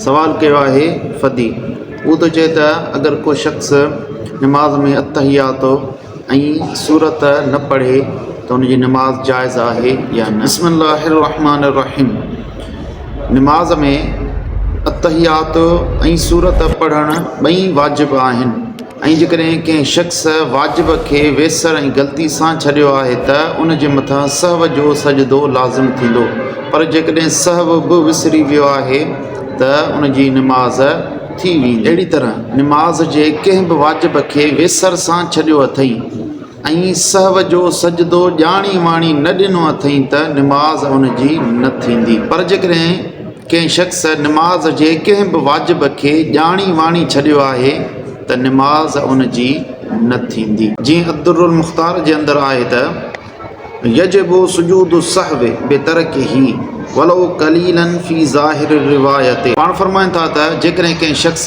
سوال ڪيو آهي فدي اهو ٿو چئي ته اگر ڪو شخص نماز ۾ التحيات ۽ سورت نه پڙهي ته ان جي نماز جائز آهي يا نه. بسم الله الرحمن الرحيم نماز ۾ التحيات ۽ سورت پڙهڻ ٻئي واجب آهن ۽ جيڪڏهن ڪنهن شخص واجب کي ويسر ۽ غلطي سان ڇڏيو آهي ته ان جي مٿان سهو جو سجدو لازم ٿيندو پر جيڪڏهن سهو به وسري ويو آهي ته ان جي نماز ٿي ويندي. اهڙي طرح نماز جي ڪنهن به واجب کي ويسر سان ڇڏيو اٿئي ۽ سهو جو سجدو ڄاڻي واڻي نه ڏنو اٿئي ته نماز ان جي نه ٿيندي پر جيڪڏهن ڪنهن شخص نماز جي ڪنهن به واجب کي ڄاڻي واڻي ڇڏيو آهي ته نماز ان جي نه ٿيندي. جيئن الدر المختار جي اندر آهي ته، يجب سجود السهو بترڪه ولو قليلا في ظاهر الرواية پاڻ فرمائن ٿا ته جيڪڏهن ڪنهن شخص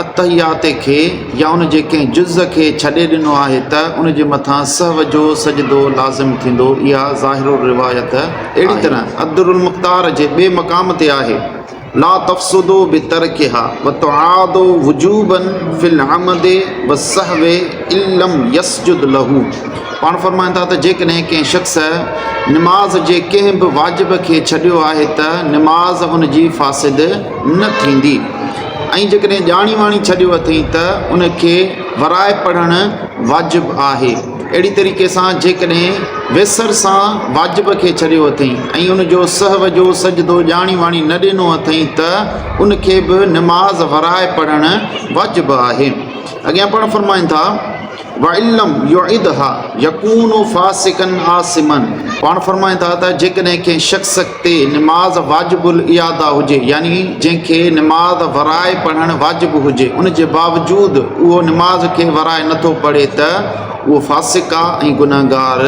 التحيات کي يا ان جي ڪنهن جز کي ڇڏي ڏنو آهي ته ان جي مٿان سهو جو سجدو لازم ٿيندو اها ظاهر الروايت اهڙي طرح الدر المختار جي ٻئي مقام تي آهي، لا تفسد بترڪها وتعاد وجوبا في العمد والسهو ان لم يسجد له پاڻ فرمائن ٿا ته جيڪڏهن ڪنهن شخص نماز جي ڪنهن به واجب کي ڇڏيو آهي ته نماز ان جي فاسد نه ٿيندي ۽ جيڪڏهن ڄاڻي واڻي ڇڏيو اٿئي ته ان کي ورائي پڙهڻ واجب آهي. اهڙي طريقي سان جيڪڏهن ويسر سان واجب کي ڇڏيو اٿئي ۽ ان جو سهو جو سجدو ڄاڻي واڻي نه ڏنو اٿئي ته ان کي به نماز ورائي پڙهڻ واجب آهي. اڳيان پاڻ فرمائن ٿا، وان لم يعدها يڪون فاسقا آثما پاڻ فرمائن ٿا ته جيڪڏهن ڪنهن شخص تي نماز واجب الاعاده هجي يعني جنهن کي نماز ورائي پڙهڻ واجب هجي ان جي باوجود اهو نماز کي ورائي نٿو پڙهي ته اهو فاسق آ ۽ گنهگار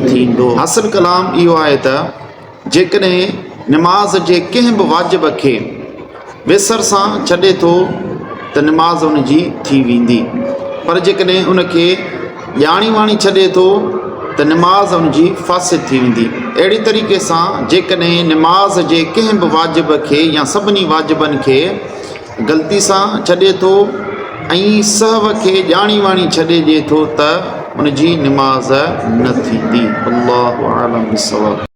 ٿيندو. حاصل ڪلام اهو آهي ته جيڪڏهن نماز جي ڪنهن به واجب کي ويسر سان ڇڏي ٿو ته نماز ان جي ٿي ويندي پر جيڪڏهن ان کي ڄاڻي واڻي ڇڏي ٿو ته نماز ان جي فاسد ٿي ويندي. اهڙي طريقي سان جيڪڏهن نماز جي ڪنهن به واجب کي يا سڀني واجبن کي غلطي سان ڇڏي ٿو ۽ سهو کي ڄاڻي واڻي ڇڏي ڏئي ٿو ته ان جي نماز نه ٿيندي. الله اعلم بالصواب.